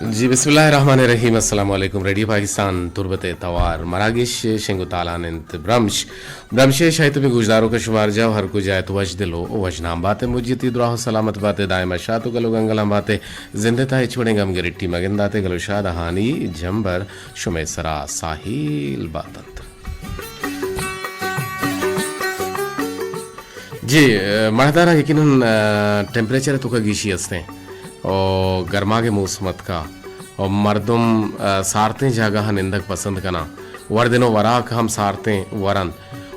جی، بسم اللہ الرحمن الرحیم۔ السلام علیکم۔ ریڈیو پاکستان تربت ءِ توار مراگش شنگ و تالان انت۔ برمش، برمش ءِ شاہی تبی گوشداروک شمار جاہ ہر کجا ات، وش دل و وش نام بات، مجیتی دراہ و سلامت بات، دائم شات و گل و گنگلان بات، زندے تا ہچ وڑیں گم گرٹی مگندات، گل و شاد ہانی جمبر شمے سرا ساہیل باتنت۔ جی، مڑدارا یقیناً ٹیمپریچر توکا گیشی ہستیں۔ او گرماگ ءِ موسم اتکا، او مردم، آ، سارتیں جاگہ ءَ نندگ پسند کناں۔ وردن و وراک ہم سارتیں ورن۔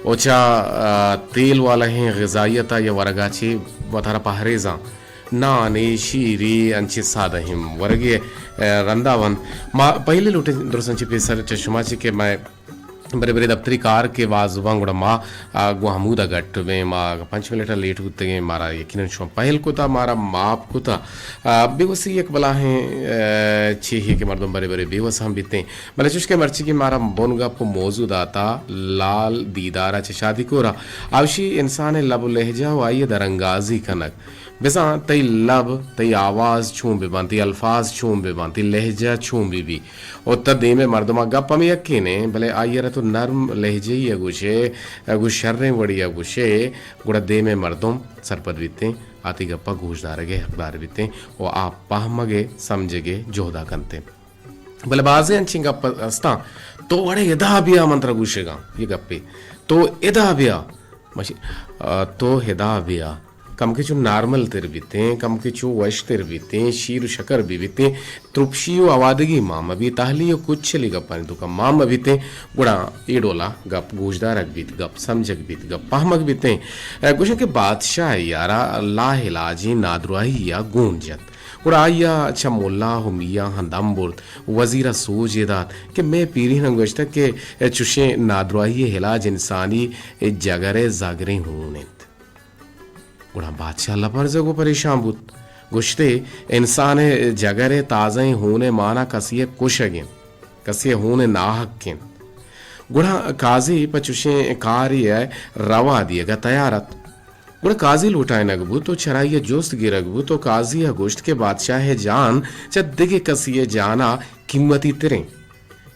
او چا، آ، تیل والہیں غذائیت ءَ یا ورگا چی وتارا پہریزاں۔ نانے، شیری، انچیں سادہیں ورگے، آ، رندا ونت۔ ما پہلے لوٹیں درستاں چی پیسر چہ شما چی کہ مئے برے برے دپتری کار کہ باز باں گڑا ما، آ، گوں ہمودا گٹ بیں۔ ما اگاں پنچ منٹ ءَ لیٹ بوتگیں، مارا یقیناً شما پہل کتا، مارا معاف کتا۔ آ، بے وسی یک بلاہیں، آ، چیہے کہ مردم برے برے بے وس ہم بیتیں۔ بلے چوش کہ مرچی کہ مارا بن گپ و موضوع داتا لال دیدارا چہ شادی کورا، آوشی انسان ءِ لب و لہجہ و آئی ءِ درانگازی کنگ۔ بزاں تئی لب، تئی آواز چون بہ بنت، تئی الفاظ چون بہ بنت، تئی لہجہ چون بہ بی۔ و تہ دیم ءِ مردماں گپ ہمے یکین انت، بلے آئی ءَ را تو نرم لہجہ ءَ گوشے، گوں شریں وڑے ءَ گوشے، گڑا دیم ءِ مردم سرپد بیتیں، آ تئی گپ ءَ گوشدارگ ءِ حقدار بیتیں و آ پہمگ ءِ سمجھگ ءِ جہد ءَ کنت انت۔ بلے بازیں انچیں گپ استاں، تو وڑے ادا بیا، من ترا گوشگاں، یہ گپے، تو ادا بیا، مشی-، آ، تو ادا بیا، کمکے چو نارمل تر بیتیں، کمکے چو وش تر بیتیں، شیر و شکر بہ بیتیں، ترپشی و آوادگی مان مہ بی، تہلی و کچلی گپانی توکا مان مہ بیتیں، گڑا اے ڈولا گپ گوشدارگ بیت، گپ سمجھگ بیت، گپ پہمگ بیتیں۔ اے گوشن کہ بادشاہ یارا لاہلاجیں نادراہی یا گون جت۔ گڑا آئی ءَ چہ ملا و میاہاں دم برت، وزیر ءَ سوج ءَ دات کہ مئے پیریناں گوشتگ کہ چشیں نادراہی ءِ علاج انسانی جگر ءِ زاگریں ہون انت۔ گڑا بادشاہ لبرزگ و پریشان بوت۔ گوشتے، انسان ءِ جگر ءِ تازہیں ہون ءِ مانا کسی ءِ کشگ انت، کسی ءِ ہون ءِ ناحق انت۔ گڑا قاضی پہ چشیں کارے ءِ روا دیگ ءَ تیار ات۔ گڑا قاضی لوٹائینگ بوت و چرائی ءَ جست گرگ بوت و قاضی ءَ گوشت کہ بادشاہ ءِ جان چہ دگہ کسی ءِ جان ءَ قیمتی تریں۔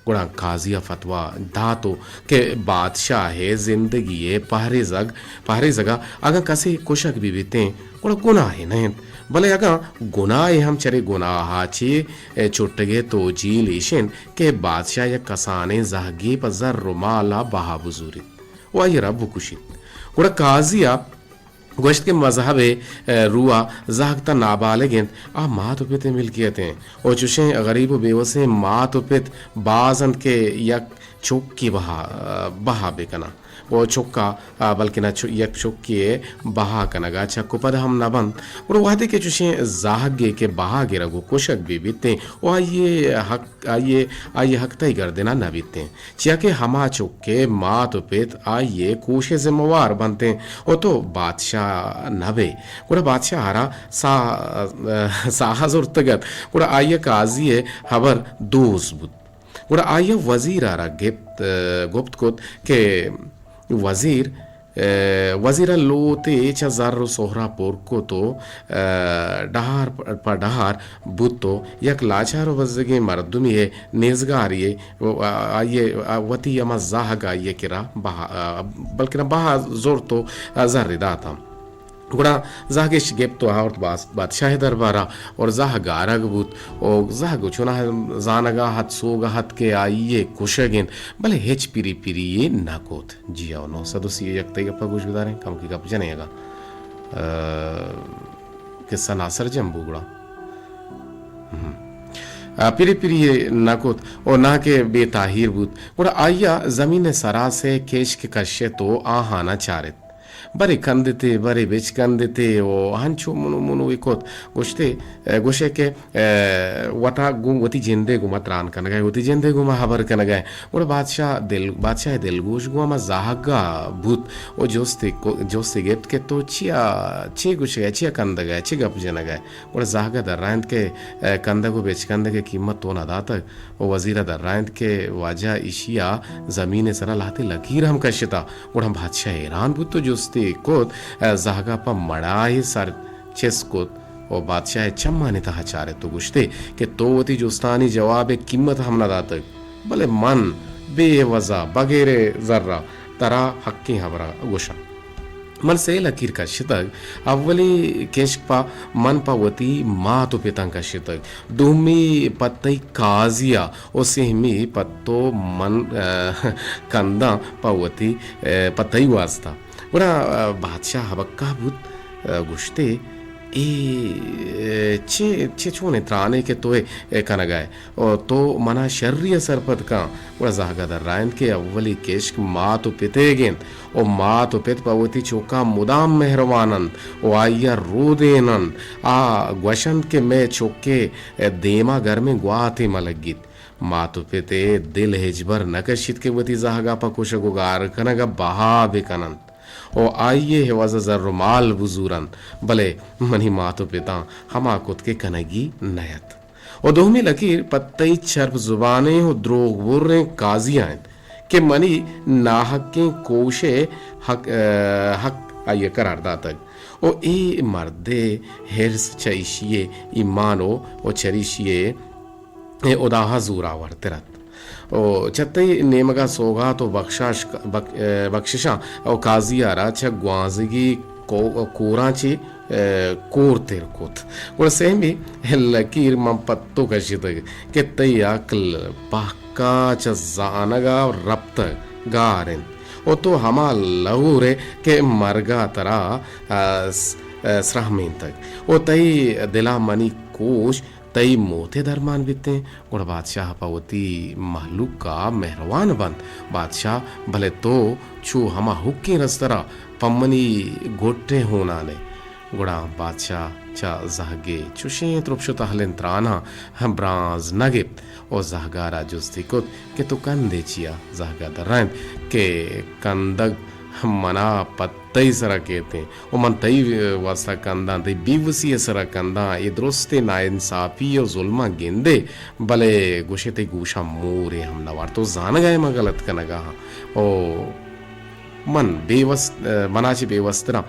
گڑا قاضی ءَ فتویٰ دات و کہ بادشاہ ءِ زندگی ءِ پہریزگ، پہریزگ ءَ اگاں کسے کشگ بہ بیتیں، گڑا گناہے نہ انت، بلے اگاں گناہے ہم چرے گناہ ءَ چہ چٹگ ءِ توجیل ایش انت کہ بادشاہ یک کسانیں زہگے پہ زر و مال ءَ بہا بزوریت و آئی ءَ را بکشیت۔ گڑا قاضی ءَ گوشت کہ مذہب ءِ، اے، رو ءَ زہگ تاں نابالغ انت، آ مات و پت ءِ ملکیت انت و چشیں غریب و بے وسیں مات و پت باز انت کہ یک چکے بہا، بہا بہ کناں و چکا، آ، بلکنا چ-، یک چکے ءِ بہا کنگ ءَ چک و پد ہم نہ بنت۔ گڑا وہدے کہ چشیں زہگے کہ بہا گرگ و کشگ بہ بیتیں و آئی ءِ حق آئی ءِ، آئی ءِ حق تئی گردن ءَ نہ بیتیں، چیا کہ ہما چک ءِ مات و پت آئی ءِ کوش ءِ ذمہ وار بنتیں و تو بادشاہ نہ بئے۔ گڑا بادشاہ ءَ را ساہ، ساہ ءَ زرتگ ات، گڑا آئی ءَ قاضی ءِ ہبر دوست بوت۔ گڑا آئی ءَ وزیر ءَ را گپت، گپت کت کہ وزیر، اے، وزیر ءَ لوتے چہ زر و سہرا پر کت و، اے، ڈہار پہ ڈہار بوت و یک لاچار و بزگیں مردمے ءِ نیزگاری ءَ و آئی ءَ وتی ہما زہگ آئی ءِ کرا بہا، بلکنا بہا زرت و زر داتاں۔ گڑا زہگ اش گپت و آورت باس-، بادشاہ ءِ دربار ءَ اور زہگ آرگ بوت و زہگ چوناہا زانگ ءَ ات، سوگ ءَ ات کہ آئی ءِ کشگ انت، بلے ہچ پری پری یے نہ کت۔ جی او نو سد و سی و یک تئی گپ ءَ گوش بداریں، کمکے گپ جنیں اگاں، آ، قصہ ناسرجم بو گڑا۔ ہم۔ آ، پری پری یے نہ کت و نہ کہ بے تاہیر بوت۔ گڑا آئی ءَ زمین ءِ سرا سے کشک کشت و آہانا چارت۔ برے کندتے، برے بچکندتے و ہنچو منو منو ءَ کت۔ گوشتے، اے، گوشے کہ اے، وتا گوں وتی جندے گوما تران کنگ ءَ، وتی جندے گوما ہبر کنگ ءَ۔ گڑا بادشاہ دل، بادشاہ ءِ دلگوش گوں ہما زہگ ءَ بوت و جستے کو-، جستے گپت کہ تو چیا، چے گوشگ ءَ، چیا کندگ ءَ، چے گپ جنگ ءَ؟ گڑا زہگ ءَ درائینت کہ، اے، کندگ و بچکندگ ءِ قیمت تو نہ داتگ و وزیر ءَ درائینت کہ واجہ ایشی ءَ زمین ءِ سرا لہتے لکیر ہم کشتا۔ گڑا بادشاہ حیران بوت و جستے کت، اے، زہگ ءَ پہ مڑاہ ءِ سر چست کت۔ و بادشاہ ء چمانی تہا چارت و گوشتے کہ تو وتی جستانی جواب ء قیمت ہم نہ داتگ، بلے من بے عوضا بغیر زرا ترا حقیں ہبرا گوشاں۔ من سے لکیر کشتگ، اولی کشک پہ من پہ وتی مات و پتاں کشتگ، دومی پہ تئی قاضیا و سیمی پہ تو من، ء، کنداں پہ وتی، ء، پہ تئی واسطہ۔ گڑا، ء، بادشاہ ہبکہ بوت، ء، گوشتے، اے، ء، چے، چے چونیں ترانے کہ تو اے، اے کنگا ئے؟ و تو منا شری ء سرپد کن۔ گڑا زہگا درائینت کہ اولی کشک مات و پتیگ انت و مات و پت پہ وتی چکاں مدام مہروان انت و آئی ء رودین انت۔ آ گوش انت کہ مئے چکے دیما گرمیں گواتے مہ لگیت۔ مات و پت ء دل ہچبر نہ کشیت کہ وتی زہگا پہ کشگ و گار کنگ ء بہا بہ کن انت و آئی ء عوض ء زر و مال بزور انت، بلے منی مات و پتاں ہما کت کہ کنگی نہ ات۔ و دومی لکیر پہ تئی چرپ زبانیں و دروغ بریں قاضی ء انت کہ منی ناحقیں کوش ء حق، ء، حق آئی ء قرار داتگ۔ و اے مرد ء حرص چہ ایشی ء ایمان و، و چریشی ء ہداہا زوراورتر ات۔ و چہ تئی نیمگا سوگات و بخشاش، بک-، ء، بخششاں و قاضی ء را چہ گوانزگی کو-، کوراں چہ ء، کورتر کت۔ گڑا سیمی لکیر من پہ تو کشتگ کہ تئی عقل پہکا چہ زانگ ء رپتگ گار انت و تو ہما لہور ئے کہ مرگ ء ترا، ء، س-، ء، سرہمینتگ و تئی دل ء منی کوش تئی موت ء درمان بیتیں۔ گڑا بادشاہ پہ وتی مہلوک ء مہروان بنت۔ بادشاہ، بلے تو چو ہما ہکیں رستر ء پہ منی گٹ ء ہونان ئے۔ گڑا بادشاہ چہ زہگ ء چشیں ترپش و تہلیں تراناں برانز نہ گپت و زہگ ء را جستی کت کہ تو کندے چیا؟ زہگ ء درائینت کہ کندگ منا پہ تئی سرا کیتیں و من تئی واستا کنداں، تئی بیوسی ء سرا کنداں۔ اے درستیں ناانصافی و ظلماں گندے، بلے گوشے تئی گوشاں مورے ہم نہ وارت۔ تو زانگ ء ئے من غلط کنگ ء آں۔ او من بے وس-، منا چہ بے وستراں،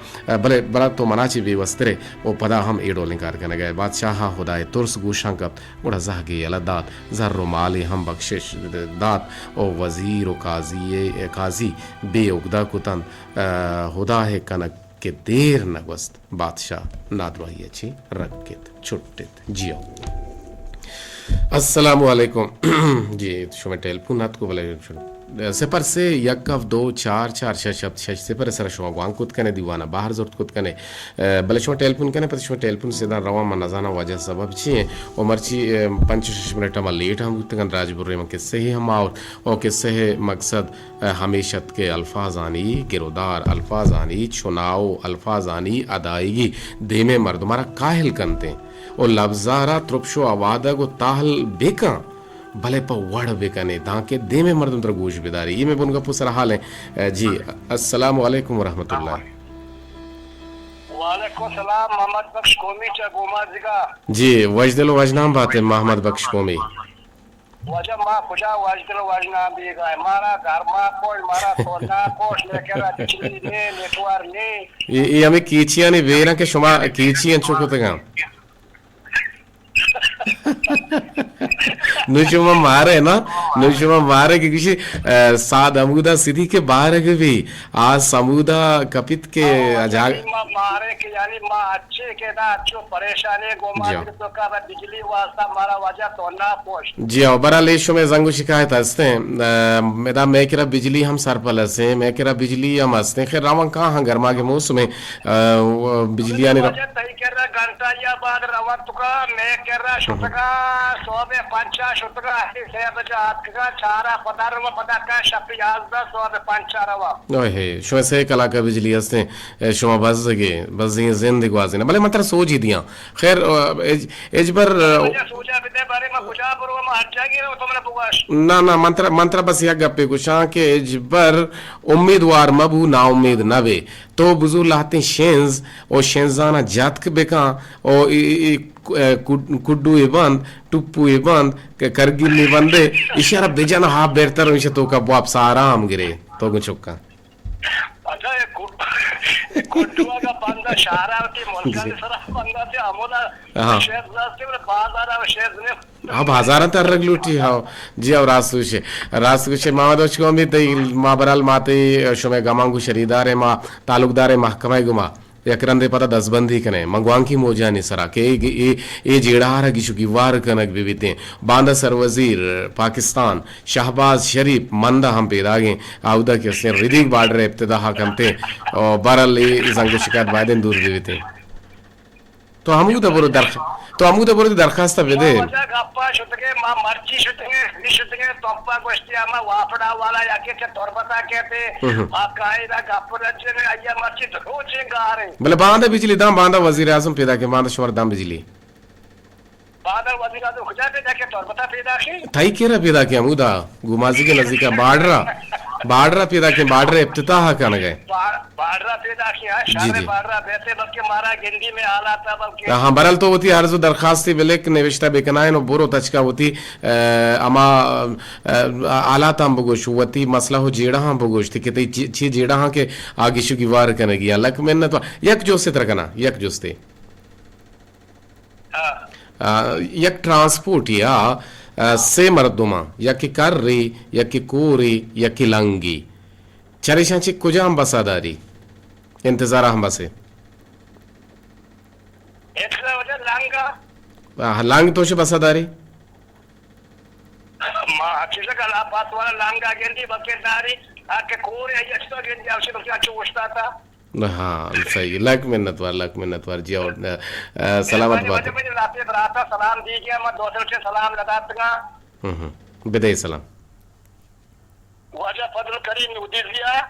بلے برا تو منا چہ بے وسترے و پدا ہم اے ڈولیں کار کنگ ء ئے۔ بادشاہ ء ہدائے ترس گوشاں کپت، گڑا زہگے یلہ دات، زر و مالے ہم بخشش دات و وزیر و قاضی، قاضی بے اگدہ کتنت۔ ء، ہدا ء کنگ کہ دیر نہ گوست، بادشاہ نادراہی ء چہ رکت، چٹت۔ جی ہو۔ السلام علیکم۔ جی، شمئے ٹیلیفون اتکو، بلے شما صفر سے یک ہفت دو چار چار شش ہفت شش صفر ء سرا شما گوانک کت کنے، دیوان ء بہر زرت کت کنے۔ ء، بلے شما ٹیلیفون کنے، پدا شما ٹیلیفون سیدھا رواں، من نزاناں وجہ سبب چی ایں۔ و مرچی، ء، پنچ شش منٹ ہما لیٹ ہم بوتگن، راج برے من قصہ ہی ہم آورت۔ و قصہ ء مقصد ہمیش ات کہ الفاظانی گرودار، الفاظانی چناؤ، الفاظانی ادائیگی دیمے مردم ء را کاہل کنت انت و لبزار ء ترپش و آوادگ و تہل بکن، بلے پہ وڑ بکنے، دانکہ دیمے مردم ترا گوش بداری۔ اے مئے بنگپ و سرحال ہیں۔ جی، السلام علیکم ورحمۃ اللہ۔ وعلیکم السلام، محمد بخش قومی چہ گومازگا۔ جی، وژدل و وژنام باتے محمد بخش قومی۔ واجہ ما کجا وژدل و وژنام بیگا ایں؟ مارا گرما کوش، مارا توندا کوش، مئے کرا بجلی نے، نیٹور نے۔ اے، اے ہمے کیچیانی بیراں کہ شما کیچی انچو کتگاں۔ نو شما مارے نا، نو شما مارے کہ گوشی، ء، ساد ہمودا سدی کہ بارگ بی، آ سمودا کپیت کہ ہاں، اجاگ۔ ما مارے کہ یعنی ما اچھے کہ دا اچھو پریشانے گو ما جی۔ تو کا بجلی واسطہ مارا واجہ توندا کوش۔ جی ہاں، برحال اے شمئے زنگ و شکایت ہستیں۔ ء، ادا مئے کرا بجلی ہم سرپلس ہیں، مئے کرا بجلی ہم ہستیں۔ خیر، رواں کاہاں گرماگے موسم ہیں، ء، و بجلیانی را واجہ تئی کرا گھنٹہ یا بعد رواں تو کا، مئے کرا شتگا، صبح پنچا شتگا، سے بجا آتکگا، چارا پدا رواں، پدا کا شپ یازدہ، صبح پنچا رواں۔ اوہ، شمئے سے کلاکا بجلی ہستیں، اے، شما بزگے، بزگیں زندے گوازینا۔ بلے من ترا سوجی دیاں۔ خیر، ء، اج-، اجبر، ء، مجھے سوجا بدے بارے میں کجا برو، میں ہر جاگے رہو، تو منا بگوش۔ نہ، نہ، من ترا، من ترا بس یک گپے گوشاں کہ اجبر امیدوار مبو، نا امید نہ بے۔ تو بزور لہتیں شنز و شنزانا جتک بکاں و ای، ای، ای، ک-، ء، کڈ-، کڈو ء بند، ٹپو ء بند، کہ کرگینی بندے، ایشی را بجن ہا بہتر، ایشی توکا واپس آرام گرے، تو گوں چکاں۔ اچھا، اے گڈ-، اے گڈو اگا بندہ شہر آتی، ملکانی جی۔ سرا بندہ تے ہمودا ہاں۔ شیز دستی، بلے بازار آ شیز نے۔ ہاں، بازاراں تر رگ لوٹی، ہاں۔ جی، ہاں، راست گوشے۔ راست گوشے، محمد بخش قومی، تئی ما برال ما تئی شمے گماں گو شریدار ایں، ما تعلقدار ایں محکمہ گما۔ یک رندے پدا دزبندی کنیں۔ من گوانکی موجانی سرا کہ اے، اے، اے جیڑہ را گیش و گیوار کنگ بہ بیتیں۔ باندا سروزیر پاکستان شہباز شریف مند ء ہم پیداگیں۔ آودا کہ استیں ردیگ بارڈر ء افتتاح ء کنتیں۔ او بہرحال اے زنگ و شکایت بایدیں دور بہ بیتیں۔ تو ہمود ء برو درخ-، تو ہمود ء برو درخواست ء بدے۔ ما واجہ گپا شتگیں، ما مرچی شتگیں، نی شتگیں، تو اپا گوشتی ہما واپڈا والا یا کہ چہ تربتا کہتے، ہم۔ ما قاعدہ گپ رچنے، آیا مرچی دو چین گاریں۔ بلے باندا بجلی داں، باندا وزیر اعظم پیدا کہ باندا شمار داں بجلی۔ باندا وزیر اعظم کجا پیدا کہ تربتا پیدا کہ؟ تئی کرا پیدا کہ ہمودا، گومازی کے نزدیکا بارڈرا، بارڈرا پیدا کہ بارڈر افتتاح کنگے۔ بار-، بارڈرا پیدا کہ، ہاں، جی، شہر جی۔ بارڈرا بیتے بلکہ مارا گندی میں حالات بلکہ۔ ہاں، برل تو وتی عرض و درخواستی بلک نوشتہ بکنائیں و برو تچکا وتی، ا، اما، ا، حالات ہم بگوش، وتی مسئلہ و جیڑہ ہم بگوش، کہ تئی چی، چی جیڑہ ہاں کہ آگیشو گیوار کنگی۔ لک منت و یک جوستے ترکنا، یک جوستے۔ ہاں۔ آ، یک ٹرانسپورٹے ء، آ، سے مردماں، یکے کرے، یکے کورے، یکے لنگے۔ چریشاں چہ کجام بسا داری؟ انتظار ہم بسے۔ انتظار وجہ لنگ ء۔ آ، لنگ تو چہ بسا داری؟ ما چیزا کلا پاس والا لنگ ء گندی بکے داری، آ کہ کورے ای اچھا گندی، اوشی بکے اچھا اوشتاتا۔ ہاں، صحیح۔ لک منت وار، لک منت وار۔ جی، اور، ا، ا، سلامت بات۔ مہربانی، مجھے لاتے براتا سلام دیجیے، ہم دوسرے سے سلام لگاتگا۔ ہم، ہم۔ بدے سلام۔ واجہ فضل کریم نودیزیا۔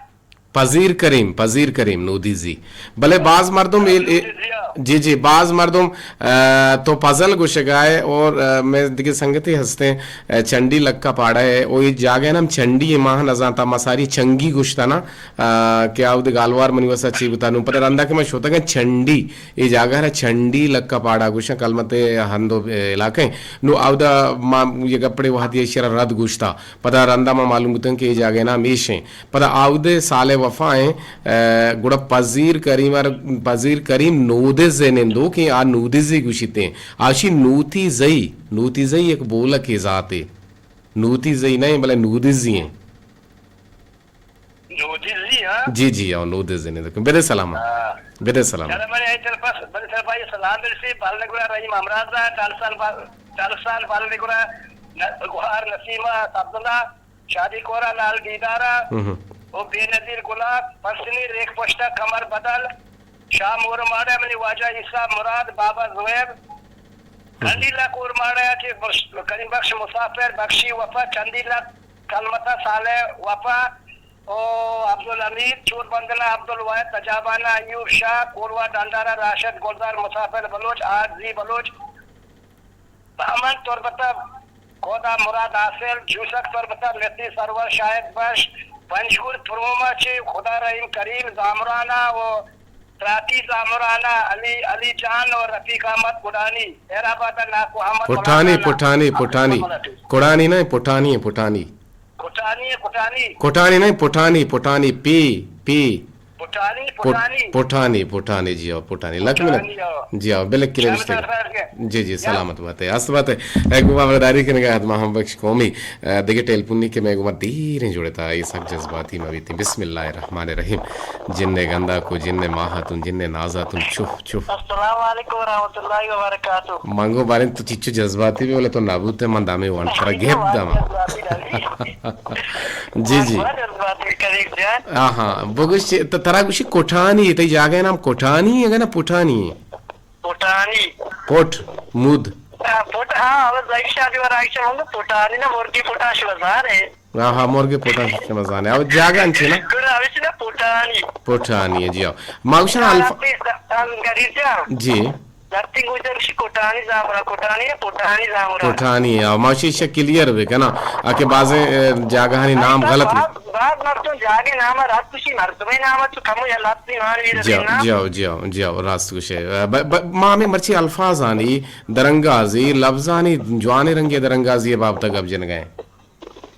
پذیر کریم، پذیر کریم نودیزی۔ بلے باز مردم اے، اے، نودیزیا۔ جی، جی، باز مردم، ا، تو پزل گوشگائے اور، ا، میں دگہ سنگتی ہستیں، ا، چنڈی لکا پاڑا ہے، او اے جاگہ نام چنڈی ہے، ماہ نزانتا، ما ساری چنگی گوشتا نا۔ آ، کہ آ اودے گالوار منی وسا چی بوتا۔ نوں پدا رندا کہ من شتگاں چنڈی، اے جاگہ را چنڈی لکا پاڑا گوشاں، کلمت ہندو علاقہ ایں۔ نوں آودا ما یہ گپڑے وہدی ایشی را رد گوشتا۔ پدا رندا ما معلوم بوتن کہ اے جاگہ نام ایش ایں۔ پدا آودے سال وفا ایں، آ، گڑا پذیر کریم ار-، پذیر کریم نودز نندو کہ آ نودزی گوشیتیں۔ آشی نوتی زئی، نوتی زئی ایک بولکے ذاتے۔ نوتی زئی نہ ایں، بلے نودزی ایں۔ نودزی، ہاں؟ جی، جی، او نودزی نے۔ بدے سلام۔ ہاں۔ بدے سلام۔ چلو، من اے طرف، من طرف آئی سلام برسی، بل نگورا رحیم امراض، ٹالسان بل، ٹالسان بل نگورا، ن-، گوہار نسیمہ، عبداللہ، شادی کورا، لال دیدارا، ہم، ہم۔ او بے نظیر گلاب، پسنی ریک پشتا کمر بدل، شاہ مور ماڑا، منی واجہ عیسیٰ مراد، بابا زویب، ہم۔ کنڈیلا کور ماڑا، چی بخش، کریم بخش مسافر، بخشی وفا، چندی لک، کلمتا صالح وفا، او عبدالحمید، چور بندنا عبدالواحد، تجابانا ایوب شاہ، کولوا ڈنڈارا راشد، گلزار مسافر بلوچ، آر زی بلوچ، بہمن تربت، کودا مراد حاصل، جوسک تربت، متی سرور، شاہد بخش، پنجگور پروما چی خدا رحیم کریم، زامرانا و تراتی زامرانا، علی، علی جان و رفیق احمد گڈانی، خیر آباد ناکو احمد پٹھانی، مولانا پٹھانی، احمد پٹھانی۔ ملٹی۔ کڑانی نہ، پٹھانی ہے، پٹھانی۔ کٹانی، کٹانی۔ کٹانی نہیں، پٹھانی، پٹھانی، پی، پی۔ پٹھانی، پٹ-، پٹھانی۔ پٹھانی، پٹھانی، جی ہاں، پٹھانی۔ لک منٹ۔ پٹھانی، ہاں۔ جی ہاں، بلک کی شامل نوشتہ۔ طرف ہے کہ؟ جی، جی، جی۔ سلامت بات ہے، است بات ہے۔ ایک بار خبرداری کنگا حتما ہم بخش قومی، ا، دیگه ٹیلیفونی کہ میں گوما دیریں جوڑے تا، یہ سک جذباتی ما بیتی۔ بسم اللہ الرحمن الرحیم۔ جن گندا کو، جن ماہتون، جن نازاتون، چف، چف۔ السلام علیکم ورحمۃ اللہ وبرکاتہ۔ منگو باریں تو چچو جذباتی بے، ولا تو نبوت ہے، من دامے وان ترا گپ داما۔ جی، جی۔ بڑا جذباتی کریم جان۔ ہاں، ہاں۔ بگوش، ت-، ترا گوشی کٹانی، تئی جاگہ نام کٹانی ہے نا پٹانی ہے؟ پٹانی۔ پٹ، مود۔ ہاں، پٹ، ہاں، بس عائشہ دی ور عائشہ ہوں پٹانی نا، مرگی پٹاش بازار ہے۔ ہاں، ہاں، مرگی پٹاش بازار ہے۔ اب جاگہ انچی نا؟ گڑا ہمیشہ نا پٹانی۔ پٹانی ہے، جی ہاں۔ ما گوشاں ہاں، الف-، ربی س-، ہم گریب جان۔ جی۔ لہتیں گوجر گوشی کٹانی زامرا، کٹانی ہے، پٹانی زامرا۔ کٹانی ہے، ما گوشی ایشا کلیئر بے کنا، آ کہ بازیں، اے، جاگہانی نام غلط بی۔ باز، باز مردم جاگہ نام رد گوشی، مردمے نام تو کمو یا لہتیں نام وی جی، رسینا۔ جی، جی، جی، راست گوشے۔ ب-، ب-، ما ہمیں مرچی الفاظانی درنگازی، لفظانی جوانیں رنگے درنگازی بابت گپ جنگا ایں۔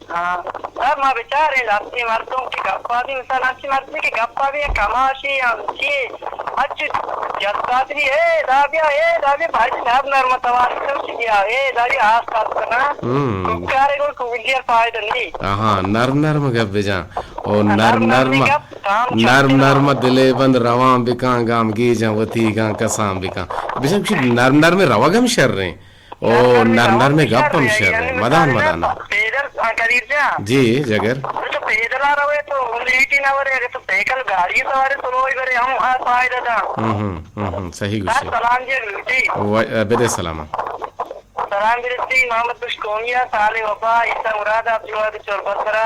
ہاں، سر، ما بچاریں لہتیں مردم کہ گپا بی، مثال ہنچی مردمے کہ گپا بی، کماشی ہنچی، ہچ جذباتی بی، اے دابیا، اے دابیا، بھائی نرم نرم توار کم چی بیا، اے دابیا آس پاس کنا۔ ہم۔ کوکارے گل کوکیار فائدہ نہیں۔ آہاں، نرم نرم گپ بجان۔ او نرم نرم نرم نرم گپ، کام نرم چلتے نرم رہو۔ دلے بند روان بکان، گام گیجاں وتی گان کسان بکان۔ بجان چی نرم نرم روگ ہم شریں۔ او نرم نرم نرم گپ ہم شر، یعنی مدان مثال مدان۔ پیدل، آ، قدیر جان۔ جی، جگر۔ تو پیدل آ رہے تو لیٹی نہ ورے، اگر تو سائیکل گاڑی سوارے تو روئی برے ہم آ فائدہ دا۔ ہم، ہم، ہم، ہم، صحیح گوشے۔ سر سلام جی، لوٹی۔ و-، بدے سلام۔ سلام برسی محمد بخش قومی ء، صالح وفا، عیسی مراد، عبدالواحد چربت سرا،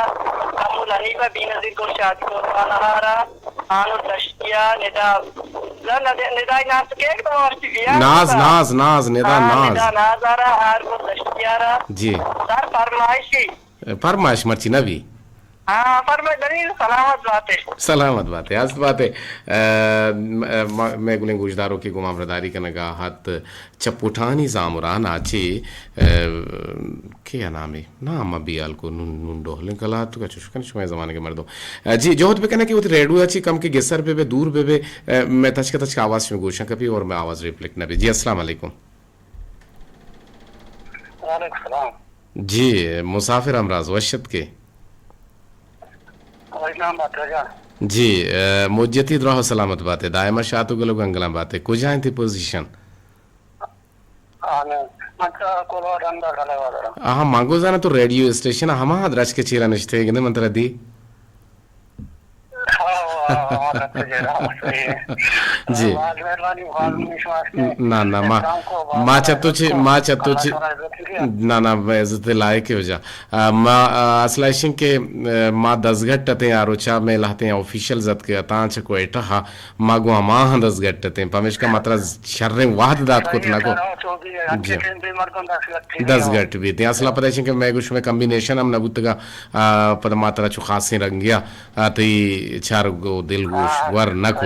ابو حنیفہ، بینظیر گل شادی قربان آرا، آنو دشتیا، ندا، ندا، ندائی ناز تو کیک تو واشتی بیا؟ ناز، ناز، ناز، ندا ہاں، ناز۔ ندا ناز آرا، آر کو دشتیا را۔ جی۔ سر فرمائشی۔ فرمائش مرچی نبی۔ ہاں، فرمائش دلیل سلامت باتے۔ سلامت باتے، ہست باتے۔ ا، م-، م-، مئے گلیں گوشداروکے گوں ما ہمراہداری کنگا ات۔ چہ پٹانی زامران ء چہ، ا، کئے ء نامے؟ نام ء بیال کو نون، نون ڈوہلیں کلات کا چوش کن شمئے زمانگ ء مردم۔ ا، جی، جہد بکنئے کہ وتی ریڈیو ء چہ کم کہ گسر بہ بے، دور بہ بے، ا، مئے تچک تچک آواز شمئے گوشاں کپی اور مئے آواز ریفلیکٹ نہ بے۔ جی، السلام علیکم۔ وعلیکم السلام۔ جی، مسافر ہمراز وش ات کے؟ وش نام بات رجا۔ جی، ا، مجتی دراہ سلامت باتے، دائما شات و گل و گنگلاں باتے۔ کجا انت پوزیشن؟ آ، نہ، من تو کولو ڈنڈا کلوا درا۔ آہا، من گو زانا تو ریڈیو اسٹیشن ہما درچ کے چیرا نشتے گندے من ترا دی۔ ہاں، ہاں، ہاں، ہاں، صحیح ہے۔ جی۔ باز مہربانی، باز مہربانی شما۔ نہ، نہ، ما، احترام کو، باز ما چتو چی، ما چتو اللہ چی، تعالیٰ عزت کیا۔ نہ، نہ، میں عزت لائق ہو جا۔ آ، ما، آ، اصل ایشن کہ، آ، ما دزگٹ اتیں آروچا میں لہتیں آفیشل زد کے اتاں چہ کوئٹہ ہا۔ ما گوں ہماہاں دزگٹ اتیں، پمیشکا ما ترا شریں وہد دات کت نہ کو۔ جی۔ دزگٹ بیت۔ اصلا پدا ایشیں کہ مئے گوں شمئے کمبینیشن ہم نہ بوتگا، آ، پدا ما ترا چو خاصیں رنگیا، آ، تئی چار گو دل گوش ور نہ کو۔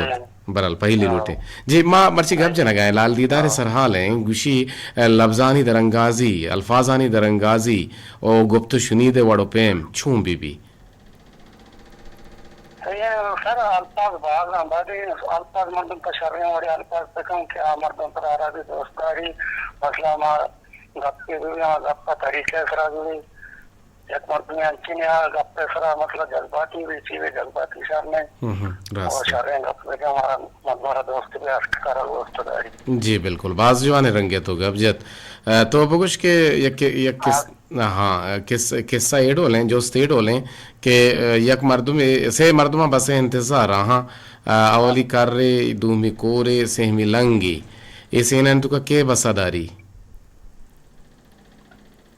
برحال پہلی لوٹیں۔ جی، ما مرچی گپ جنگا ہیں، لال دیدار سرحال ہیں، گوشی، آ، لبزانی درانگازی، الفاظانی درانگازی، او گپت و شنید وڑ و پیم چون بی بی؟ اے سر، الفاظ باز ہم، بعد الفاظ مردم پہ شریں وڑے الفاظ بکن کہ آ مردم پر آرا بھی دوست داری، مثلا ما گپ کے بھی، ہما گپ کا طریقہ سرا بھی، یک مردم انچین یا گپ سرا، مثلا جذباتی بھی، چیزیں جذباتی شر نہیں۔ ہم، ہم، راست اور ہے۔ شریں گپ بکن، ہمارا مردم را دوست بھی، اشک سرا دوست داری۔ جی بالکل، باز جوان رنگے تو گپ جت۔ ا، تو بگوش کہ یک، یک کس-، ہاں، کس-، قصہ اے ڈولیں، جست اے ڈولیں کہ، ا، یک مردمے، سے مردماں بسے انتظار آہاں، ا، اولی کرے، دومی کورے، سہمی لنگی۔ اے سینانی توکا کے بسا داری؟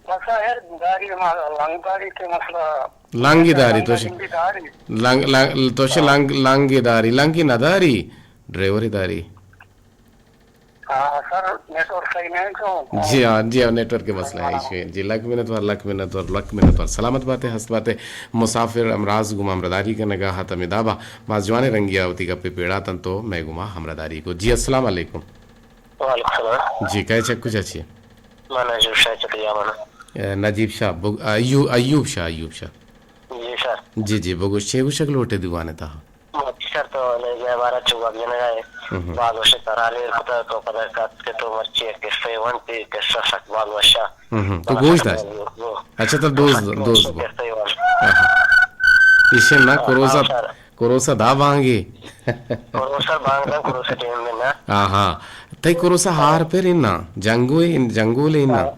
بسا ہر داری، ما لنگ داری کہ مسئلہ لنگی داری، تو لنگ داری۔ لنگ، لنگ، تو لنگ، لنگی داری، لنگی نہ داری، ڈرائیوری داری۔ ہاں، سر، نیٹ ورک صحیح نہیں تو۔ جی ہاں، جی ہاں، نیٹ ورک کے مسئلہ ہے، ایشو ہے۔ جی، لکھ منت وار، لکھ منت وار، لکھ منت وار۔ سلامت باتے، ہست باتے۔ مسافر ہمراز گوں ما ہمراہداری کنگا ہت ہمے دابا۔ باز جوانیں رنگیا وتی گپے پیڑاتن تو مئے گوما ہمراہداری کو۔ جی، السلام علیکم۔ وعلیکم السلام۔ جی، کئے چک کجا چی؟ من نجیب شاہ چک یامن۔ اے، نجیب شاہ، بگ-، ایو-، ایوب شاہ، ایوب شاہ۔ جی سر۔ جی، جی، بگوش، چے گوشگ لوٹے دیوانے تہا؟ مرچی سر تو لیجہ بارہ چو گپ جنگا ہے۔ ہم۔ باز وش ترا لیر کتا تو پدا کت کہ تو مرچی ایک قصہ ونتی، قصہ سک باز وشا۔ ہم، ہم۔ تو گوش داشت؟ اچھا، تو دوست، سک دوست بو۔ قصہ ون۔ ہاں۔ ایشے نہ ہاں، کروسا، ہاں سر۔ کروسا دا بانگی۔ کروسا بانگ دا، کروسا ٹیم میں نا۔ ہاں، ہاں۔ تئی کروسا ہار پر انا، جنگو اے، جنگول اے انا۔ ہاں۔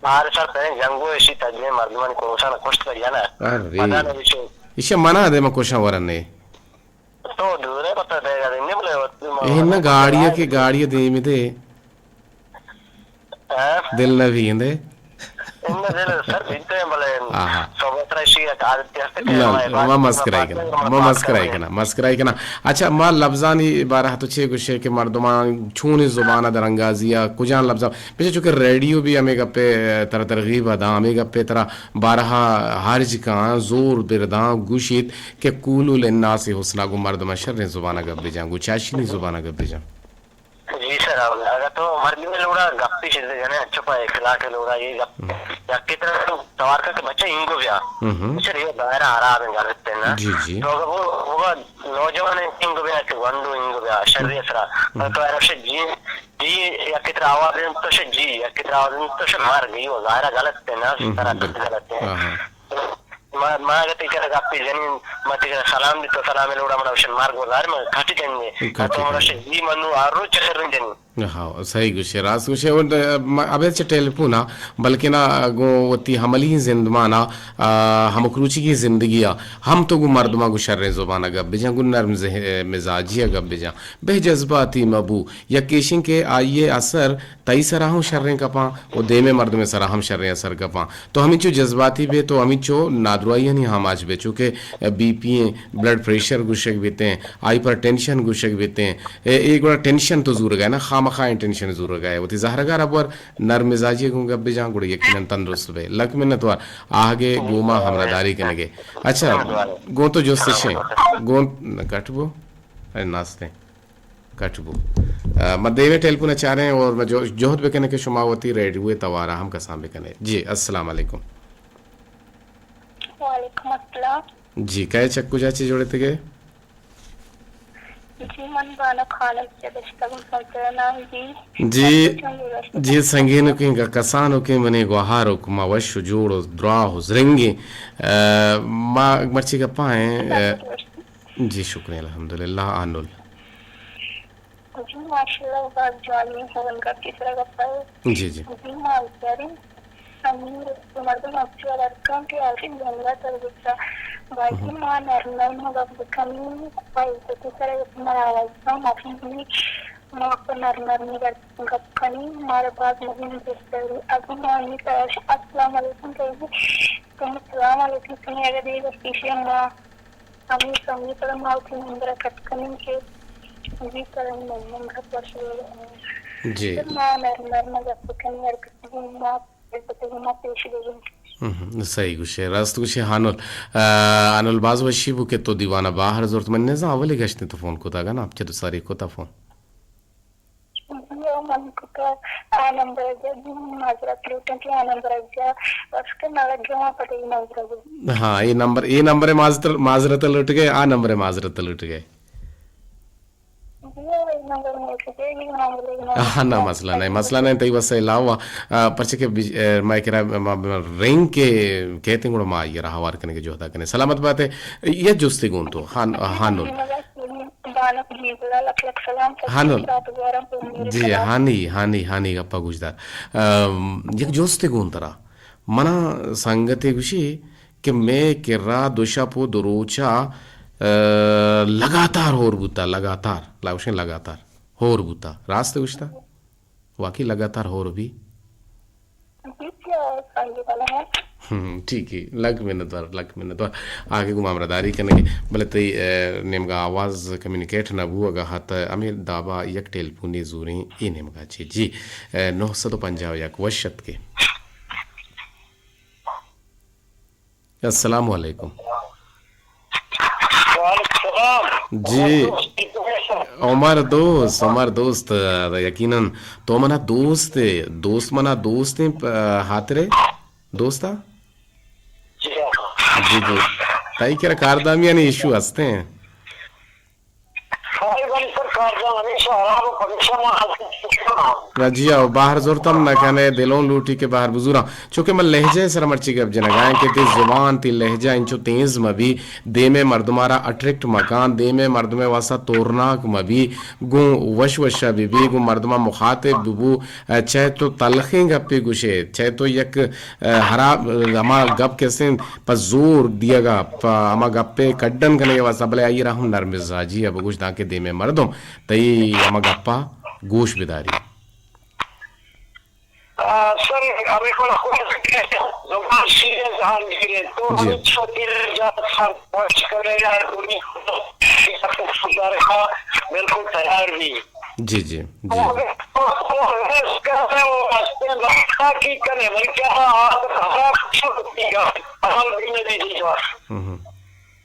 ہار سر پہ جنگو ایشی تجے مردمانی کروسان کشت کر جانا۔ ارے۔ پتہ نہیں چو۔ ایشی منا دے ما کشاں ورنے۔ تو دورے پتہ دے گا، نہیں بولے۔ اے نہ گاڑی ہے کہ گاڑی دے میں دے۔ ہاں؟ دل نہ بھی اندے۔ ان دل سر بیتے ہیں بولے۔ آہا۔ صحبت رشی ایک عادت کہتے ہیں، نہ، ہمارے ما بات مسکرائی کنا، ما مسکرائی کنا، مسکرائی کنا۔ اچھا، ما لبزانی بارہ تو چے گوشے کہ مردمان چونیں زبان درانگازی یا کجان لبزان بچے چونکہ ریڈیو بھی ہمے گپے ترا ترغیب ء داں، ہمے گپے ترا بارہا ہرج کاں، زور بر داں، گوشیت کہ قولوا للناس حسنا، گوں مردماں شریں زبان ء گپ بجاں، گوں چاشنی زبان ء گپ بجاں۔ جی، جی سر، اگر تو مردمے لوڑا گپی چیزے جنے، اچھا پا اخلاق لوڑا یہ گپ، ہم۔ یکی طرح توار کا کہ بچہ انگو بیا۔ ہم۔ بچہ یہ دائرہ خراب ہے غلط ہے نا۔ جی، جی۔ تو اگر وہ، وہ نوجوان انگو بیا کہ گونڈو انگو بیا، شری ہم۔ اثرا۔ ہم۔ تو عرب سے جی، جی، یکی طرح آواز دیں تو سے جی، یکی طرح آواز دیں تو سے مر گئی، وہ ظاہرہ غلط ہے نا، ہم، طرح ہم، بالکل۔ غلط ہے۔ ہاں، ہاں۔ ما، ما اگہ تئی کرا گپے جنین، ما تئی کرا سلام دی تو سلام لوڑا، منا وشن مار گوزار، من کھٹی جنین۔ کھٹی تو منا جنین۔ وشن جی منو آ روچ چکر جنین۔ ہاں، صحیح گوشے، راست گوشے۔ اور، م-، ابے چہ ٹیلیفون آ، بلکہ نا گو وتی عملی زندمان آ، آ، ہمک روچی کی زندگی آ، ہم تو گو مردماں گو شریں زبان آ گپ بجاں، گو نرم ذہ-، مزاجی آ گپ بجاں، بہ جذباتی مبو، یک ایشن کہ آئیے اثر تئی سرا ہم شریں کپاں و دیمے مردمے سرا ہم شریں اثر کپاں۔ تو ہمینچو جذباتی بے، تو ہمینچو نادراہیانی آماچ بے، چونکہ بی پی ایں، بلڈ پریشر گوشگ بیتیں، ہائپر ٹینشن گوشگ بیتیں، اے، اے گڑا ٹینشن تو زورگا ہے نا، خامخا ایں ٹینشن زورگا ہے۔ وتی زہرگا ربور نرم مزاجی گوں گپ بجاں، گڑا یقیناً تندرست بے۔ لک منت وار آہگے گوما ہمراہداری کنگے۔ اچھا، گوں تو جست شیں، گوں کٹ بو، اے ناستیں۔ کٹ بو۔ آ، ما دیمے ٹیلیفون چاریں اور ما جو-، جہد بکنیں کہ شما وتی ریڈیو توارا ہم کسان بکنیں۔ جی، السلام علیکم۔ وعلیکم السلام۔ جی، کئے چک کجا چی جوڑے تگے؟ جی، من بانک خانم سے دشتگم سنتر نام جی۔ جی، جی، سنگین کیں گ-، کسان کیں منے گوہار حکما وش و جوڑ و دراہ و زرنگیں۔ آ، ما مرچی گپا ہیں، آ، جی، شکریہ، الحمدللہ، آنل۔ جی، ماشاءاللہ، باز جوانیں ہونگا کی سرا گپا ہے۔ جی، جی۔ جی، ما بچاریں امیر مردم اچھا لڑکاں کہ آخر جنگا تر بچا۔ باقی ہم۔ ما نرم نرم گپ بکنی، بائی تو سرا گپ منا آواز کم آخر بھی ما کو نرم نرم گپ، گپ کنی، مارا باز مزید بہتر۔ ابھی ما ہمیں تو السلام علیکم کہی، تم السلام علیکم سنی اگر دے بس پیشے ما ہمے سمے پدا ما وتی نمبر ءَ کٹ کنیں کہ جی ترا نمبر پرشے۔ جی۔ پھر ما نرم نرم ءَ گپ کنیں، ہر کسی ما، ہر کسی ما پیش بگیں۔ ہم، صحیح گوشے، راست گوشے ہانل۔ آ، ہانل باز وشی بو کہ تو دیوان ءَ باہر زرت، من نزاں اولی گشتے تو فون کتا گا نا، چہ تو ساری کتا فون۔ جی، او من کتا آ نمبر ءَ جا، جی، معذرت لوٹاں کہ آ نمبر ءَ جا، بس کہ نہ لگے وہاں پتہ ہی نمبر ءَ جا۔ ہاں، اے نمبر، اے نمبر ءَ معذرت، معذرت لوٹ گئے، آ نمبر ءَ معذرت لوٹ گئے۔ جی، او اے نمبر ءَ لوٹ گئے، اے نمبر ءَ لوٹ گئے۔ ہاں، نہ، مسئلہ نہیں، مسئلہ نہیں، تئی واسطہ علاوہ، آ، پرچہ کہ بج-، آ، مئے کرا، ما، ما، رنگ کے کہتے ہیں، گڑا ما یہ رہا وار کرنے کے جوہدا کرنے۔ سلامت بات ہے، یہ جستے گون تو، ہان-، ہانل۔ بانک جی گڑا لکھ لکھ سلام، سچی ہانل۔ سات گوارم پر میرے جی، سلام۔ ہانی، ہانی، ہانی گپا گوشدار۔ ام، یک جستے گون ترا۔ منا سنگتے گوشی کہ مئے کرا دو شپ و دو روچا، ا، لگاتار ہور بوتا، لگاتار، لاوشیں لگاتار ہور بوتا۔ راست گوشتا؟ واقعی لگاتار ہور بی؟ جی، جی، اور سنگے والا ہے۔ ہم، ٹھیک ہے، لک منت وار، لک منت وار۔ آگے گوں ہمراہداری کنگے، بلے تئی، اے، نیمگا آواز کمیونیکیٹ نہ بو، اگا ہت ہمیں دابا یک ٹیلیفونے زوریں اے نیمگا چے۔ جی، اے، نو سد و پنجاہ و یک وش اتکے۔ السلام علیکم۔ وعلیکم السلام۔ جی۔ عمر دوست، عمر دوست، یقیناً تو منا دوست ئے، دوست منا دوست ئے، پ-، ہاترے دوستا؟ جی ہاں۔ جی، جی۔ تئی کرا کاردامیانی ایشو ہستیں؟ سارے بڑی سر کاردام ہمیشہ خراب و پریشان ہستیں۔ جی ہاں، باہر زورتم نہ کنے، دلوں لوٹی کہ باہر بزوراں۔ چونکہ من لہجہ سر مرچی گپ جنگائیں کہ تی زبان، تی لہجہ انچو تیز مبی، دیمے مردمارا اٹریکٹ مکان، دیمے مردمے واسطہ تورناک مبی، گوں وش وشا بی بی، گوں مردما مخاطب ببو، چاہے تو تلخیں گپے گوشے، چاہے تو یک ء، ہرا، ہما گپ کہ استیں پہ زور دیگا، پہ ہما گپے کڈن کنگے واسطہ، بلے آئی را ہم نرم مزاجی ء بگوش دانکہ دیمے مردم تئی ہما گپا گوش بداری۔ آ، سر، ہمیں کو خود زبان شیریں جہان گیریں۔ تو جی۔ ہمیں چھوٹی جات سر پوچھ کرے یا دنیا خدا بالکل تیار بھی۔ جی، جی، جی۔ ہم،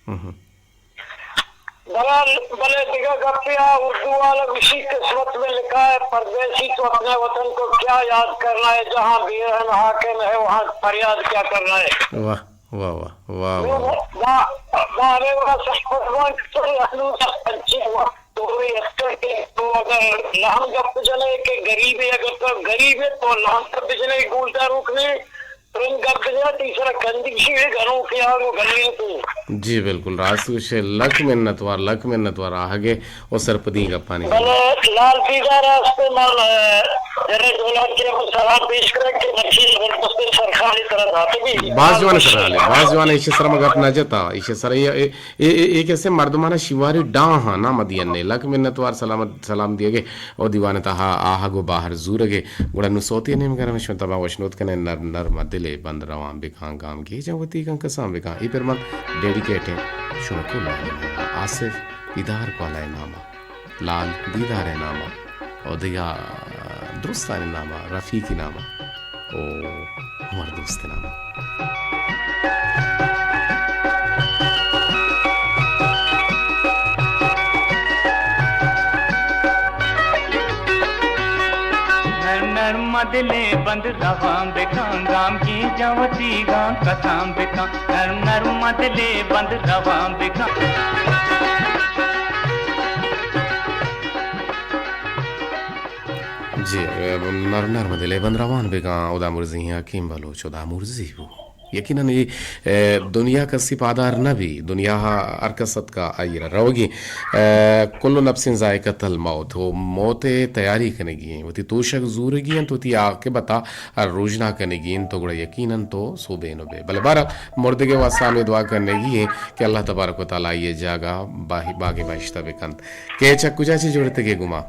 ہم۔ بلے، بلے دگہ گپے، آ اردو والا گوشی، قسمت میں لکھا ہے پردیسی، تو اپنے وطن کو کیا یاد کرنا ہے، جہاں بے رحم حاکم ہے وہاں فریاد کیا کرنا ہے۔ واہ، واہ، واہ، واہ، واہ، واہ۔ با-، با-، بارے والا سرپد وان تو انو انچیں وقت تو اختر کے تو اگر نہ ہم گپ جنے کہ غریب ہے، اگر تو غریب ہے تو نہ ہم گپ جنے گولدار روکنے، ترند گپ جنے، تئی سرا کندگی ہے، گنوکے آ گوں گنوکے۔ جی بالکل راست گوشے، لک منت وار، لک منت وار آہگے و سرپدیں گپانی۔ بلے لال دیدار است من، اے، جنرل ڈولار کے کو سلام پیش کریں کہ نقشی زبردست سرخانی طرح داتے بھی باز جوان سرحالی، باز جوان، ایشی سر ما گپ نہ جتا، ایشی سر اے، اے، اے، اے، اے کسے مردمانا شیواری ڈاہاں نام دینے، لک منت وار سلامت، سلام دیگے۔ او دیوان تہا آہگ و باہر زورگے۔ گڑا نوں سوتی نیمگا ہم شما تبا وشنود کنے، نرم نرم دلے بند روان بکاں، گامگیجاں وتیگاں کسان بکاں۔ اے پر من ڈیڈیکیٹ ایں شما کل آسف دیدار کوالائے ناما، لال دیدار ناما، او دگہ درستانی ناما، رفیقی ناما، او عمر دوست ناما۔ نرم نرم دلے بند روان بکن، گام کی جاں وتیگاں کسان بکن۔ نرم نرم دلے بند روان بکن۔ جی، نرم نرم دلے بند روان بکن، ادا مرزی حکیم بلوچ، ادا مرزی بو۔ یقیناً اے، اے، دنیا کسی پادار نہ بی، دنیا ہر کس اتکا آئی را روگی۔ اے، کل نفس ذائقۃ الموت، و موت تیاری کنگی ہیں، وتی توشک زورگی ہیں، وتی عاقبتا روژنا کنگی ہیں، تو گڑا یقیناً تو سوبین بے۔ بلے بہرحال مردگے واسطہ ہمیں دعا کنگی ہیں کہ اللہ تبارک و تعالی یہ جاگہ باہی، باغ بہشتہ بکنت۔ کہ چک کجا چی جوڑتگے گما؟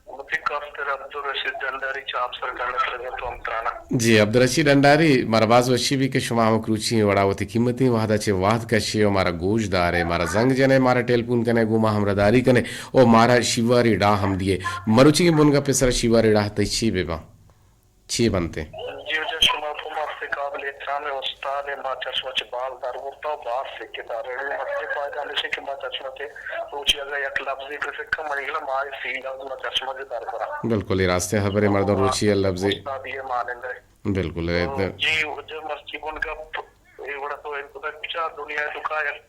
وتی کستر عبدالرشید ڈنڈاری چہ آپسر گنڈ ترگ ءَ تو ہم تران ءَ۔ جی، عبدالرشید ڈنڈاری، مارا باز وشی بی کہ شما ہمک روچی وڑا وتی قیمتی وہدا چہ وہد کشے و مارا گوش دارے، مارا زنگ جنے، مارا ٹیلیفون کنے، گوں ما ہمراہداری کنے و مارا شیواری ڈاہ ہم دیے۔ مروچی کہ بنگپ سر شیواری ڈاہ تئی چی بہ باں؟ چی بنتے؟ جی واجہ، شما تو ماستے قابل احترام استاد، ما چشمہ چہ باز در برتا و باز سکتا۔ ریڈیو ماستے فائدہ ہمیشہ کہ ما چشمہ چہ روچی اگا یک لفظے بہ سکا، منی گلا ما سی لفظ ما چشمہ چہ در برا۔ بالکل، اے راستیں خبرے، مردم روچی یک لفظے۔ استادی مانند ہے۔ بالکل، اے تو۔ جی واجہ، مرچی بنگپ، اے وڑا تو اے کتا کچا دنیا تو کا یک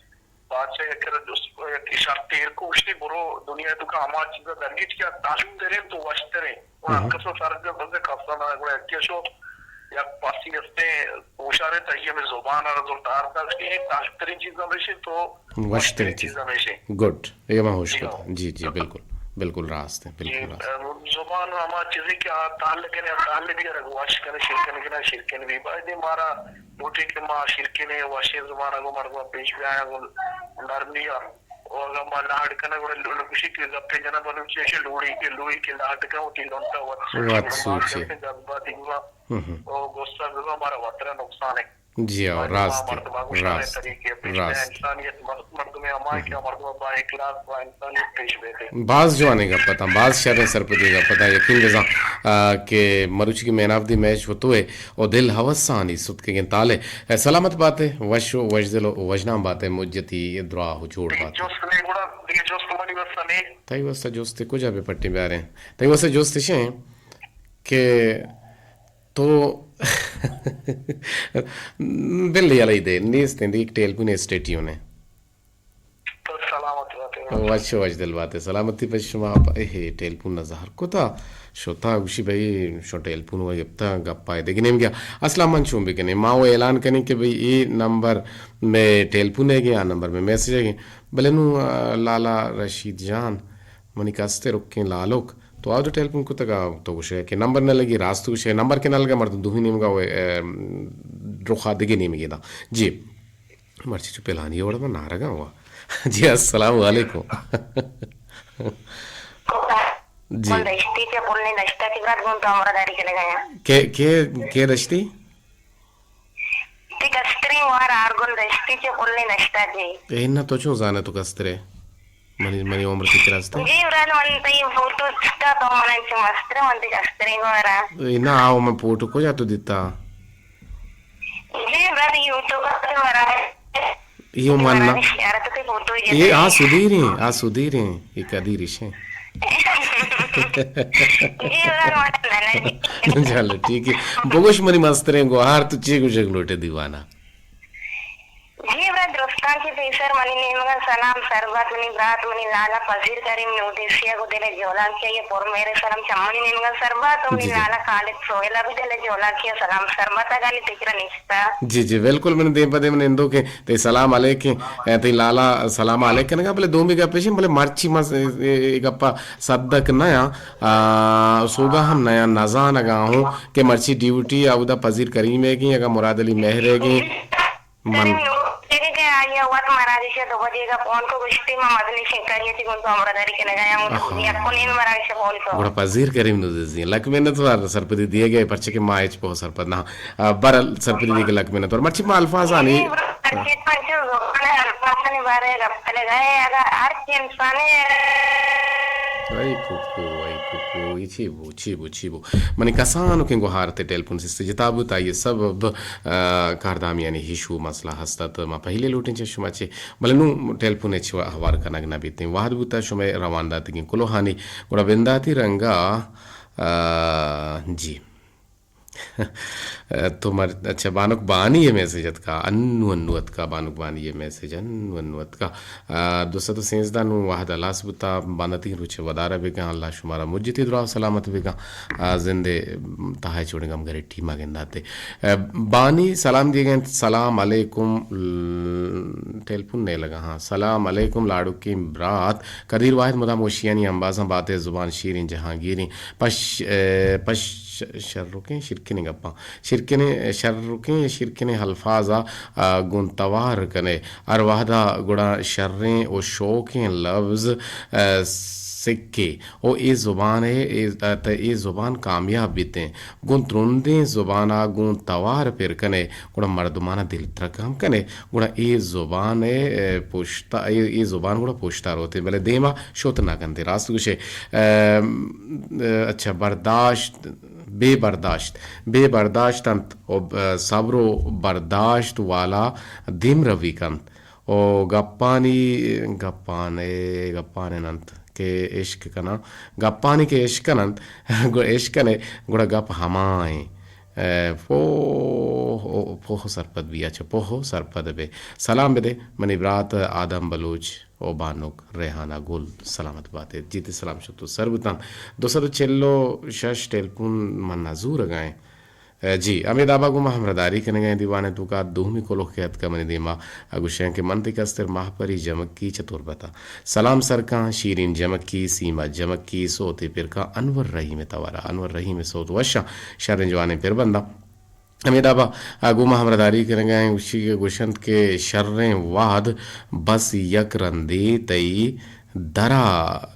بادشاہ یک کرا جست، یک اشارت تیر کو، گوشتی، برو دنیا تو کا ہما چیزا درگیج کہ تلخ ترین تو وش ترین۔ ہر کسا سر جا بندے کسا نہ، گڑا یکی شو یک پاسی ہستے، ہوشارے تئی ہمیں زبان ءَ را زرت آرتا، گوشتی، اے تلخ ترین چیزا بشی تو وش ترین چیزا بشی۔ گڈ، اے ما ہوش کتا۔ جی، جی، بالکل، بالکل راست ہے، بالکل راست۔ زبان ہما چیزے کہ آ تہل کنے، آ تہل بھی ارگ وش کنے، شیرکن کنے، شیرکن بھی۔ باید مارا لوٹی کہ ما شیرکنیں وشیں زبان ءَ گوں مردم پیش بیایاں، گوں نرمی ءَ۔ و اگاں ما لہڑ کنگ، گڑا لوگ گوشی کہ گپے جناں بلوچی، ایشی لوڑی کہ لوئی کہ لہڑ کن، وتی لنٹ ءَ وت سوچی، وت سوچی۔ جذباتی ببا، ہم ہم۔ و غصہ ببا، مارا وترا نقصان ہے۔ جی ہاں، راست ہے، راست، راست۔ انسانیت، مردم ہمائیں کہ مردم با اخلاق، با انسانیت پیش بیتے۔ باز جوانیں گپ اتاں، باز شریں سرپدیں گپ اتاں۔ یقین بزاں، آ، کہ مروچی کہ مین آف دی میچ وتو ہے، او دل ہوسانی ستکگیں تالے۔ اے سلامت باتے، وش و وشدل و وشنام باتے، مجتی دراہ و جوڑ باتے۔ جست نے گڑا، دگہ جست منی واسطہ نے۔ تئی واسطہ جستے کجا بہ پٹیں بیاریں؟ تئی واسطہ جست اشیں کہ تو بل یلہ دے، نیست ایں، دگہ ٹیلیفون اسٹیٹیو نے۔ تو سلامت باتے۔ وش وش دل باتے، سلامتی پہ شما۔ اے ٹیلیفون نہ زہر کتا، شتا گوشی بھئی شو ٹیلیفون و گپتا، گپا دگہ نیم گیا۔ اصلا من چون بکنیں، ما وہ اعلان کنیں کہ بھئی اے نمبر میں ٹیلیفون ہے گے، آ نمبر میں میسج ہے گے۔ بلے نو، آ، لالا رشید جان، منی کستے رکیں لالوک، تو آ دو ٹیلیفون کتگا، تو گوشے کہ نمبر نہ لگی، راست گوشے نمبر کے نہ لگا، مردم دوہی نیم گا، وہ، اے، رخا دگہ نیم گے دا۔ جی۔ مرچی چو پلانی وڑ من نارگاں وا۔ جی، السلام علیکم۔ جی۔ من دشتی چہ پلیں دشتا چہ برات گوں تو ہمراہ داری کنگا یاں۔ کے، کے، کے دشتی؟ تی کستریں وار آرگل دشتی چہ پلیں دشتا چہ۔ اے نہ تو چون زانے تو کسترے؟ منی، منی عمر تی کرا است۔ جی، برات من تئی فوٹو دیتا تو من چہ مستر من تی کستریں گورا۔ اے نہ، آو من فوٹو کجا تو دیتا؟ جی، برات یوٹیوب پر ورا۔ یو من نہ۔ شہر تو اے آ سدیریں، آ سدیریں، اے کدیرش ایں۔ جی، بس، ماشاءاللہ، جی۔ چلو، ٹھیک ہے۔ بگوش منی مستریں گوہار، تو چی گوشگ لوٹے دیوانا؟ جی، برا درستاں کہ پیسر منی نیمگا سلام سربت، منی برات، منی لالا پذیر کریم نودیسیا گو دل جولانکیا یہ پر میرے سلام چمنی نیمگا سربت، منی جی، جی۔ لالا خالد سویلا بھی دل جولانکیا سلام سربت، اگانی تکرا نشتا۔ جی، جی، بالکل، من دیم پہ دیم نندو کہ تئی سلام علیکیں، اے، تئی لالا سلام علیک کنگا، بلے دومی گپ ایشیں، بلے مرچی ما س-، اے، اے، اے گپا صدق نیاں، آ، سوگا ہم نیاں، نزانگا ہوں کہ مرچی ڈیوٹی اودا پذیر کریم ایگیں، اگا مراد علی مہر ایگیں۔ من دیگہ کہ آئی وت مراگش دو بجے گا فون کو گشتی ما مدنی شنکاری تی گون تو امر داری کنگا یا مو آہا۔ یک کو نیم مراگش فون کو۔ گڑا پذیر کریم نودیسی۔ لک منت وار سرپدی دیے گئے، پرچہ کہ ما ہچ پہ سرپد نہ۔ آ، بہرحال، سرپدی دیگ ء لک منت وار۔ مرچی ما الفاظانی، اے، برا، مرچی پنچو زبان ء الفاظانی بارے ء گپ کنگ ء اے، اگاں ہر چی انسان ء اے کوکو، اے کوکو، اے چی بو، چی بو، چی بو۔ منی کسانکیں گوہار تے ٹیلیفون سستے جتا بوت، آئی ء سبب، آ، کاردامیانی ایشو مسئلہ ہست ات۔ ما پہلے لوٹیں چہ شما چے، بلے نوں ٹیلیفون ء چہ ہوار کنگ نہ بیتیں۔ وہد بوتا شمئے روان داتگیں کلوہانی، گڑا بنداتی رنگا، آ، جی۔ تو مر-، اچھا، بانک بانی ء میسج اتکا، انو انو اتکا، بانک بانی ء میسج انو انو اتکا۔ آ، دو سد و سینزدہ نوں وہد ہلاس بوتا، بانتی روچ ودارا بکن، اللہ شمارا مجتی درا سلامت بکن۔ آ، زندے تہا چوڑیں گم گھر ٹیم ء گنداتے۔ آ، بانی سلام دیگ انت، سلام علیکم، ل-، ٹیلیفون نہیں لگا، ہاں، سلام علیکم لاڑوکیں برات، قدیر واحد مدام وشیانی امبازاں بات ء زبان شیریں جہانگیریں، پش، آ، پش شرکیں شیرکنیں گپاں۔ شیرکنیں، شرکیں شیرکنیں الفاظ ء، آ، گوں توار کن ئے۔ ہر وہد ء گڑا شریں و شوکیں لبز، آ، سکے و اے زبان ء، اے، آ، ت-، اے زبان کامیاب بیتیں۔ گوں ترندیں زبان ء گوں توار پر کن ئے، گڑا مردمان ء دل ترک ہم کن ئے۔ گڑا اے زبان ء، آ، پشت، اے، اے زبان گڑا پشت ء روت ئے، بلے دیم ء شت نہ کنت ئے۔ راست گوش ئے۔ آ، آ، اچھا، برداشت بے برداشت، بے برداشت انت و ب-، صبر و برداشت والا دیم روی کنت و گپانی، گپانے، گپانے انت کہ عشق کناں، گپانی کہ عشق کننت، گڑ-، عشق کنے، گڑا گپ ہما ایں۔ اے، پوہ، پوہ سرپد بی، اچھا، پوہ سرپد بے۔ سلام بدے منی برات آدم بلوچ و بانک ریحانہ گل، سلامت بات ئے۔ جی تئی سلام شت و سر بوتاں۔ دو سد و چل و شش ٹیلیفون من نزورگا ایں۔ اے، جی، ہمے دابا گوں ما ہمراہداری کنگا ایں دیوان ء توکا دومی کلوہ کہ اتکا منی دیما، ء گوشیاں کہ من تئی کستر ماہپری جمکی چہ تربت ء۔ سلام سرکاں، شیرین جمکی، سیما جمکی، سوتے پرکاں انور رحیم ء توارا۔ انور رحیم ء سوت وشاں، شریں جوانیں پربنداں۔ ہمے دابا، آ، گوں ما ہمراہداری کنگا ایں، گوشی کہ گوشنت کہ شریں وہد بس یک رندے تئی درا،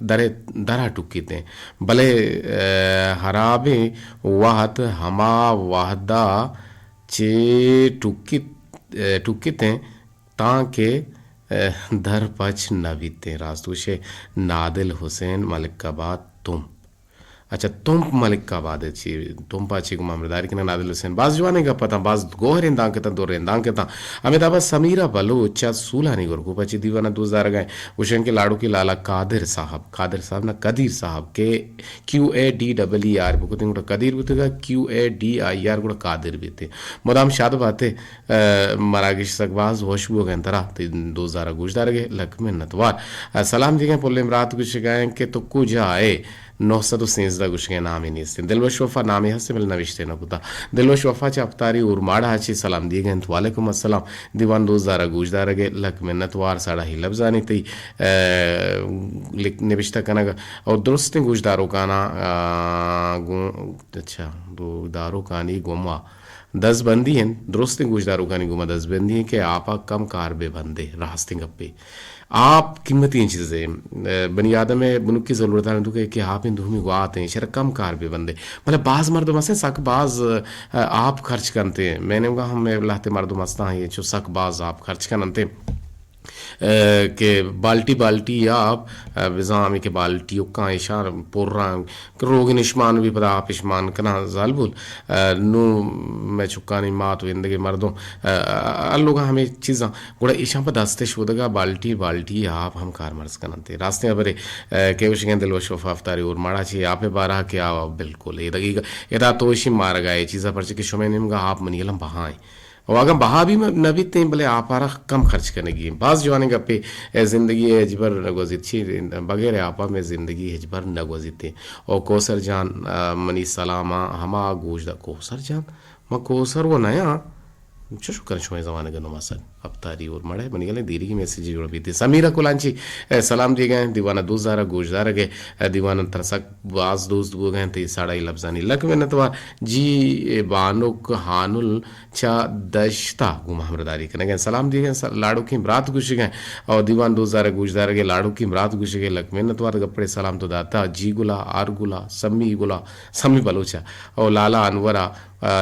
درے، درا ٹکیتیں۔ بلے، آ، ہرابیں وہد ہما وہدا چے ٹکیت، آ، ٹکیتیں تانکہ، آ، در پچ نہ بیتیں۔ راست گوشے نادل حسین ملک آباد تم۔ اچھا، تمپ ملک آباد ء چی، تمپ ء چی گوں ما ہمراہداری کناں نادل حسین۔ باز جوانیں گپ اتاں، باز گوہریں دانک اتاں، دریں دانک اتاں۔ ہمے دابا سمیرہ بلوچ چہ سولانی گورکوپ ء چی دیوان ء دوست دارگا ایں۔ گوشن کہ لاڑوکی لالا قادر صاحب، قادر صاحب نہ قدیر صاحب کہ کیو اے ڈی ڈبل ای آر بکتیں گڑا قدیر بوتگا، کیو اے ڈی آئی آر گڑا قادر بیتے۔ مدام شاد باتے، ء، مراگش سک باز وش بوگ انت ترا، تئی دوست دارا گوش دارگے لک منت وار۔ ء، سلام دیگیں پلیں برات گوشگا ایں کہ تو کجا ئے؟ نو سد و سینزدہ گوشگیں نامے نیست انت۔ دلوش وفا نامے ہست بلے نوشتے نہ کتا۔ دلوش وفا چہ ہفتاری اورماڑا چی سلام دیگ انت۔ وعلیکم السلام۔ دیوان دوست دارا گوش دارگے لک منت وار ساڑا ہی لبزانی تئی، ء، لک-، نبشتہ کنگ اور درستیں گوش داروکانا، ء، گوں، اچھا، دو داروکانی گوما دزبندی انت، درستیں گوشداروکانی گوما دزبندی انت کہ آپ ء کم کار بہ بندے، راستیں گپے۔ آپ قیمتی چیزے، بنی آدم ء بنکی ضرورتانی توکا کہ آپ انت دومی گوات انت، ایشرا کم کار بہ بندے۔ بلے باز مردم ہستیں سک باز، ء، آپ خرچ کنتے، مئے نیمگا ہم مئے لہتے مردم ہستاں، اے چو سک باز آپ خرچ کننتے۔ کہ بالٹی بالٹی آپ، بزاں ہمے کہ بالٹی اکاں ایشاں پراں، روگن اشمان بھی پدا آپ اشمان کناں زالبول۔ نوں مئے چکانی مات و اندگہ مردم ہر لوگاں ہمے چیزاں، گڑا ایشاں پہ دستش ودگا بالٹی بالٹی آپ ہم کارمرز کننت۔ راستیں ہبرے کہ گوشگیں دلوش وفا افتاری اور ماڑا چی آپ بارہ کہ آ بالکل اے دقیقہ ادا تو اشی مارگا اے چیزا، پرچہ کہ شمئے نیمگا آپ منی الم بہائیں۔ و اگاں بہا بھی نہ بیتیں، بلے آپ آرا کم خرچ کنگی ایں۔ باز جوانیں گپے۔ اے زندگی ء ہچبر نہ گوزیت، چی بغیر آپا مئے زندگی ہچبر نہ گوزیت۔ او کوثر جان، منی سلاماں ہما گوشدار۔ کوثر جان؟ من کوثر و نیاں۔ چشو کن شمئے زمانگ نماسگ اپتاری اور مڑے منی گلیں دیریگی میسجے جوڑ بیت۔ سمیرہ کلانچی، اے، سلام دیگا ایں، دیوانا دوست دارا گوشدارگ ء، اے، دیوانا ترسک باز دوست بوگا ایں، تئی ساڑائی لبزانی لک منتوار۔ جی، اے، بانک ہانل چا دشتا گوں ما ہمراہداری کنگ ء۔ سلام دیگا ایں، س-، لاڑوکیں برات گوشگ ء، او دیوان دوست دارا گوشدارگ ء، لاڑوکیں برات گوشگ ء، لک منتوار۔ گپڑے سلام تو داتا، جی گلا، آر گلا، سمی گلا، سمی بلوچا، او لالا انورا،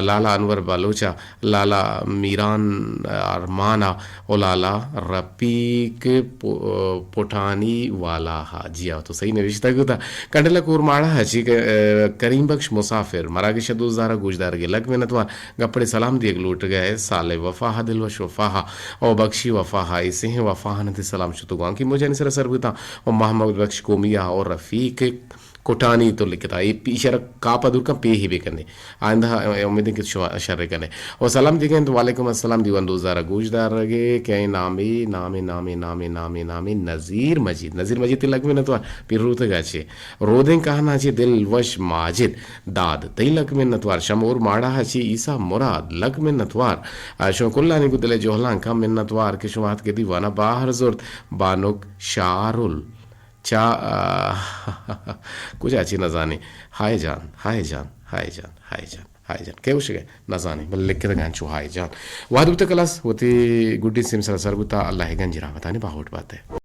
لالا انور بلوچ ء، لالا میران ارمان ء، و لالا رفیق پو-، پٹانی والا ء۔ جی ہاں، تو صحیح نوشتہ کتا۔ کنڈلہ کورماڑہ ء چی ک-، کریم بخش مسافر، مراگش ء دوست دار ء گوشدارگ ء لک منتوار۔ گپڑے سلام دیگ لوٹگ ء صالح وفا ء، دلوش وفا ء، او بخشی وفا ء، ایسے ہیں وفا ء، نتی سلام شتگوانکی موجانی سر سر بوتاں، او محمد بخش قومی ء، او رفیق کٹانی تو لکھتا، اے پی-، ایشرا کاپا دور کن پی ہی بے کنے۔ آئندہ امید کہ شما شر کنے۔ و سلام دیگہ انت، وعلیکم السلام، دیوان دوزارا گوش دارگے کہ اے نامی، نامی، نامی، نامی، نامی، نامی نذیر مجید۔ نذیر مجید تی لگ منتوار، پیر روتگا چے۔ رودیں کہنا چے دل وش ماجد داد، تئی لگ منتوار۔ شمور ماڑا چے عیسیٰ مراد، لگ منتوار۔ آ، شما کلانی گو دل جہلان کم منتوار کہ شما ہت کے دیوانا باہر زرت، بانک شارل۔ چا، آ، کجا چی نزانے؟ ہائے جان، ہائے جان، ہائے جان، ہائے جان، ہائے جان۔ کئے گوشگے؟ نزانے۔ بل لکھتگاں چو ہائے جان۔ وہد بوتا کلاس، وتی گڈی سیم سر سر بوتا، اللہ گنج رحمتانی باہوٹ باتے۔